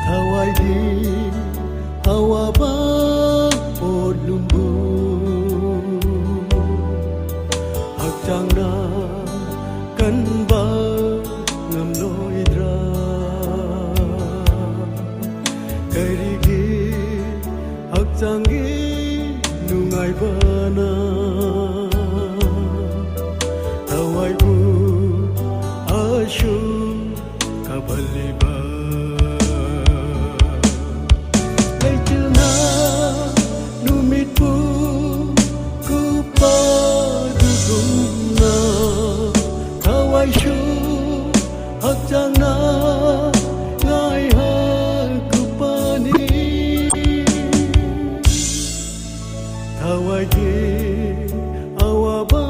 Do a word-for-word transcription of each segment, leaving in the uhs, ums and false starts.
ꯊꯋꯥꯏꯒꯤ ꯑꯋꯥꯕ ꯄꯣꯠꯂꯨꯝꯕꯨ ꯍꯛꯆꯥꯡꯅ ꯀꯟꯕ ꯉꯝꯂꯣꯏꯗ꯭ꯔꯥ? ꯀꯔꯤꯒꯤ ꯍꯛꯆꯥꯡꯒꯤ ꯅꯨꯡꯉꯥꯏꯕꯅ ꯊꯋꯥꯏꯕꯨ ꯑꯁꯨꯛ ꯀꯥꯞꯍꯜꯂꯤꯕ? ꯂꯩꯆꯤꯜꯅ ꯅꯨꯃꯤꯠꯄꯨ ꯀꯨꯞꯄꯗꯨꯒꯨꯝꯅ ꯊꯋꯥꯏꯁꯨ ꯍꯛꯆꯥꯡꯅ ꯉꯥꯏꯍꯥꯛ ꯀꯨꯞꯄꯅꯤ꯫ ꯊꯋꯥꯏꯒꯤ ꯑꯋꯥꯕ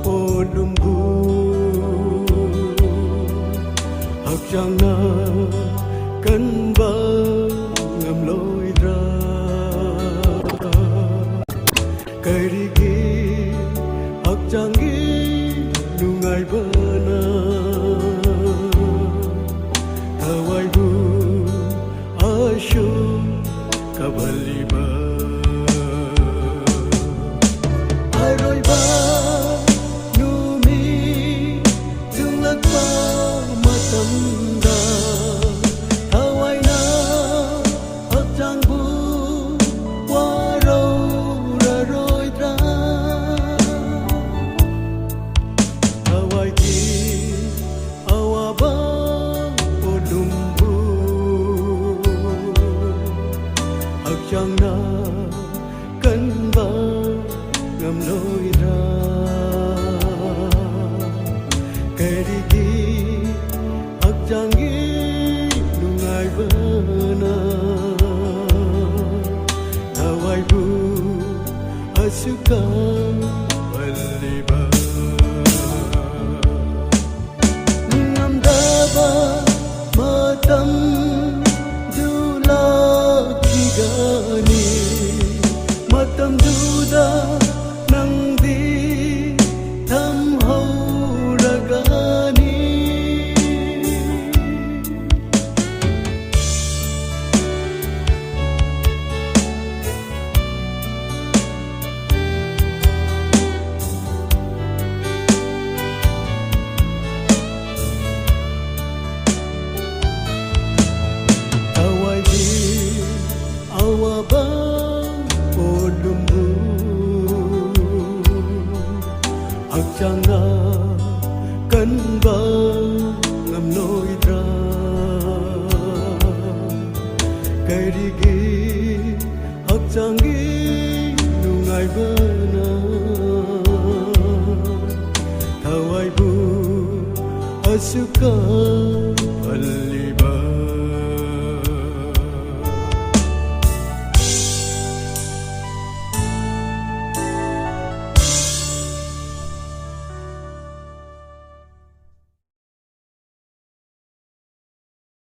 ꯄꯣꯠꯂꯨꯝꯕꯨ ꯍꯛꯆꯥꯡꯅ ꯀꯟꯕ ꯉꯝꯂꯣꯏꯗ꯭ꯔꯥ? ꯀꯔꯤꯒꯤ ꯍꯛꯆꯥꯡꯒꯤ ꯅꯨꯡꯉꯥꯏꯕꯅ ꯊꯋꯥꯏꯕꯨ ꯑꯁꯨꯛ ꯀꯥꯞꯍꯜꯂꯤꯕ? ꯑꯔꯣꯏꯕ ꯅꯨꯃꯤꯠ ꯆꯪꯂꯛꯄ ꯃꯇꯝꯗ ꯊꯋꯥꯏꯅ ꯍꯛꯆꯥꯡꯕꯨ ꯋꯥꯔꯧꯔꯔꯣꯏꯗ꯭ꯔꯥ? ꯊꯋꯥꯏꯒꯤ ꯑꯋꯥꯕ ꯄꯣꯠꯂꯨꯝꯕꯨ ꯍꯛꯆꯥꯡꯅ ꯀꯟꯕ ꯉꯝꯂꯣꯏꯗ꯭ꯔꯥ? ꯀꯔꯤꯒꯤ ꯍꯛꯆꯥꯡꯒꯤ ꯅꯨꯡꯉꯥꯏꯕꯅ ꯊꯋꯥꯏꯕꯨ ꯑꯁꯨꯛ ꯀꯥꯞꯍꯜꯂꯤꯕ? ꯅꯤꯡꯉꯝꯗꯕ ꯃꯇꯝ ꯀꯟꯕ ꯉꯝꯂꯣꯏꯗ꯭ꯔꯥ? ꯀꯔꯤꯒꯤ ꯍꯛꯆꯥꯡꯒꯤ ꯅꯨꯡꯉꯥꯏꯕꯅ ꯊꯋꯥꯏꯕꯨ ꯑꯁꯨꯛ ꯀꯟ